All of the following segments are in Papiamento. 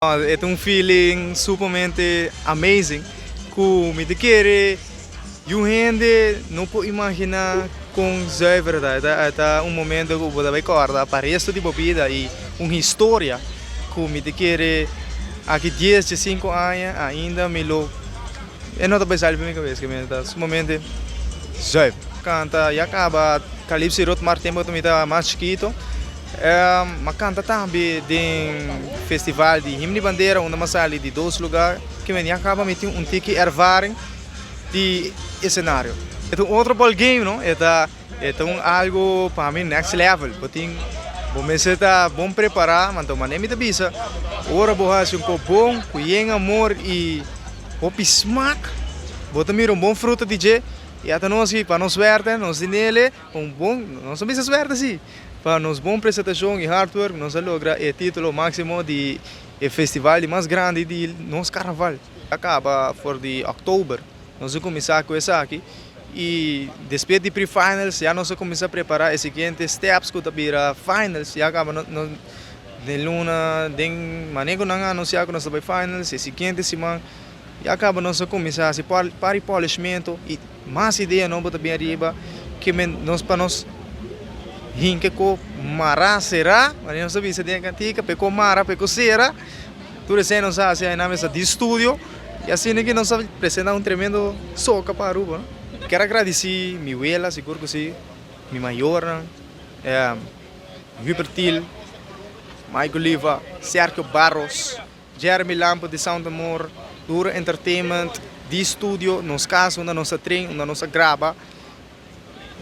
E ta un feeling sumamente amazing ku mi ta kere yu hende no por imaginá kon zuiver ta. E ta un momento ku bo ta bai kòrda pa resto di bo bida i un historia ku mi ta kere aki dies, diesinku aña ainda mi lo e no ta bai sali for mi kabes, ke mi ta sumamente zuiver. Kanta ya kaba Calypso i Rotmar tempu ku mi ta mas chikito. M'a canta tambe den festival di Himno di Bandera unda m'a sali di dos lugar ke men ya caba mi tin un tiki ervaring di escenario. E ta un otro ball game no, e ta e ta un algo pa mi next level, bo tin bo mester ta bon prepara, anto manera mi ta bisa ora bo haci un cos bon cu yen amor y hopi smaak bo ta mira un bon fruta di dje y ata nos pa nos suerte nos tin ele. Un bon, nos a bisa suerte si, pa nos bon presentacion y hard work nos a logra e titulo maximo di e festival di mas grandi di nos carnaval. A caba for di october nos a cuminsa cu esaki y despues di pre-finals ya nos a cuminsa prepara e siguiente steps cu ta bira finals, ya caba nos den luna den mane cu nan a anuncia cu nos ta bay finals e siguiente siman ya caba nos a cuminsa haci par di polishmento y. Mas idea nobo ta bin ariba ke men nos pa nos hinke ko mara sera, manera nos ta bisa den e kantika, pe ko mara pe ko sera, tur esei nos a hasi aina mesa di studio y asina ke nos a presenta un tremendo soca pa Aruba no. Kier a gradisi mi wela sigur ku si, mi mayornan, Hubert Thiel, Mike Oliva, Sergio Barros. Jeremy Lampe di Sound Amor, Duro Entertainment, di studio, nos cas unda nos a train, unda nos a graba.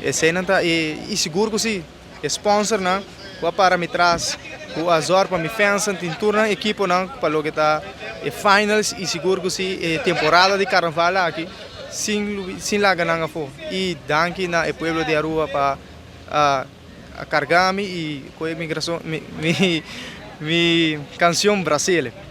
Eseinan ta e, y sigur cu si, e sponsornan cu a para mi tras, cu a zorg pa mi fansnan, tin tur nan ekiponan pa loke ta e finals y sigur cu si e temporada di carnaval aki sin sin laga nan afo. Y danki na e pueblo di Aruba pa a a carga mi y cu e mi mi mi cancion Brasile.